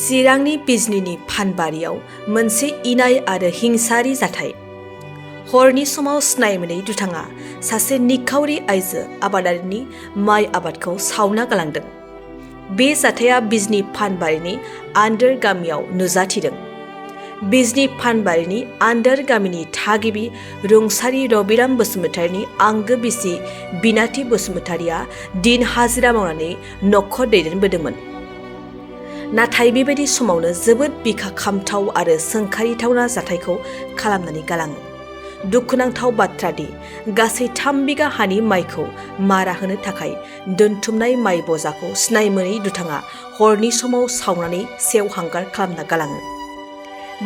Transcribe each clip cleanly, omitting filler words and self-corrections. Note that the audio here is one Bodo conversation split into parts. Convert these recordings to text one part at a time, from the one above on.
चिरांनि बिजनीनि फानबारियाव मोनसे इनाय आरो हिंसारि जाथाय। हरनि समाव सिनाय मोनै दुथाङा सासे निखावरि आइजो आबादारिनि माइ आबादखौ सावना गालांदों। बे जाथाया बिजनी फानबारिनि आन्दार गामियाव नुजाथिदों। बिजनी फानबारिनि आन्दार गामिनि थागिबि रुंसारि रबिराम बसुमतारीनि आंगो बिसि बिनाथि बसुमतारीया दिन हाजिरा मावनानै नखर दैदेनबोदोंमोन। नाथाय बेबायदि समावनो जोबोद बिखा खामथाव आरो सोंखारिथावना जाथायखौ खालामनानै गालाङो। दुखुनांथाव बाथ्रादि गासै 3 बिगा हानि माइखौ मारा होनो थाखाय दोनथुमनाय माइ बजाखौ सिनाय मोनै दुथाङा हरनि समाव सावनानै सेवहांगार खालामना गालाङो।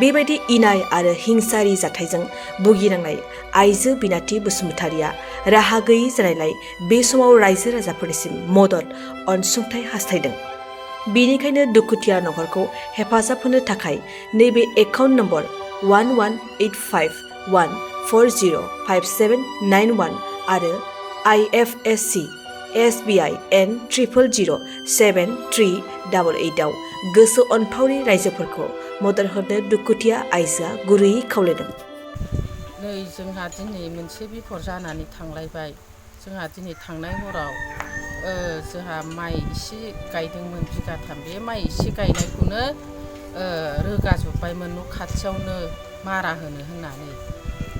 बेबायदि इनाय आरो हिंसारि जाथायजों भुगिनांनाय आइजो बिनाथि बसुमतारीया राहा गैयै जानायलाय बे समाव रायजो राजाफोरनिसिम मदद अनसुंथाइ हास्थायदों। बेनिखायनो दुखुथिया नखरखौ हेफाजाब होनो थाखाय नैबे एकाउन्ट नम्बर 118514057991 आरो IFSC SBI N000738 आव गोसो अनफावरि रायजोफोरखौ मदद होनो दुखुथिया आइजोआ गुरैयै खावलायदों। नै जोंहा दिनै मोनसे बिफद जानानै थांलायबाय। जोंहा दिनै थांनाय हराव जोंहा माइ इसे गायदोंमोन बिगाथाम। बे माइ इसे गायनायखौनो रोगाजोब्बायमोन न' खाथियावनो मारा होनो होननानै।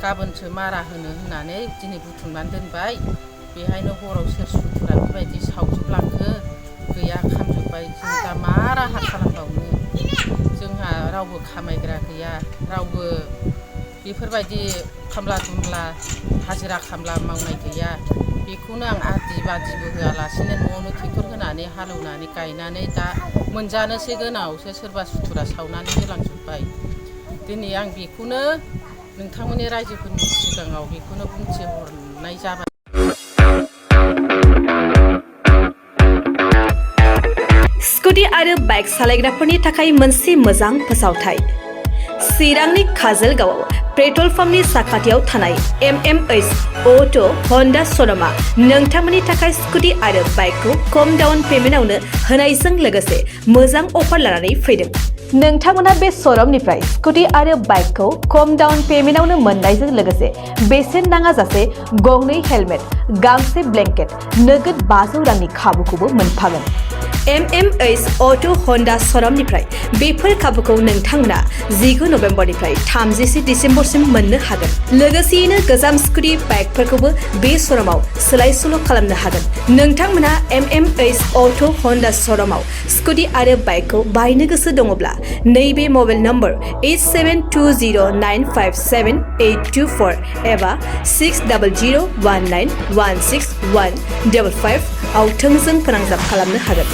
गाबोनसो मारा होनो होननानै दिनै बुथुमनानै दोनबाय। बेहायनो हराव सोर सुथुरा बेबायदि सावजोबलांखो गैया खामजोब्बाय। जों दा मा राहा खालामबावनो? जोंहा रावबो खामायग्रा गैया, रावबो बेफोरबायदि खामला दुमला हाजिरा खामला मावनाय गैया। बेखौनो आं आदि बादिबो होआलासिनो न'आवनो ट्रेक्टर होनानै हालेवनानै गायनानै दा मोनजानोसै गोनाङावसो सोरबा सुथुरा सावनानै होलांजोब्बाय। दिनै आं बेखौनो नोंथांमोननि रायजोफोरनि सिगाङाव बेखौनो बुंथिहरनाय जाबाय। स्कुटी आरो बाइक सालायग्राफोरनि थाखाय मोनसे मोजां फोसावथाय। चिरांनि काजलगावआव पेट्रल पाम्पनि साखाथियाव थानाय MMH अटो हन्डा श'रुमआ नोंथांमोननि थाखाय स्कुटी आरो बाइकखौ खम डाउन पेमेन्टआवनो होनायजों लोगोसे मोजां अफार लानानै फैदों। नोंथांमोना बे श'रुमनिफ्राय स्कुटी आरो बाइकखौ खम डाउन पेमेन्टआवनो मोननायजों लोगोसे बेसेन नाङाजासे गंनै हेलमेट, गांसे ब्लेंकेट, नोगोद 500 रांनि खाबुखौबो मोनफागोन। MMH अटो हन्डा श'रुमनिफ्राय बेफोर खाबुखौ नोंथांमोना 19 नभेम्बरनिफ्राय 30 डिसेम्बरसिम मोननो हागोन। लोगोसेयैनो गोजाम स्कुटी बाइकफोरखौबो बे श'रुमाव सोलाय सोल' खालामनो हागोन। नोंथांमोना MMH अटो हन्डा श'रुमाव स्कुटी आरो बाइकखौ बायनो गोसो दङब्ला नैबे मबाइल नम्बर 8720957824 एबा 6001916155 आव थोंजों फोनांजाब खालामनो हागोन।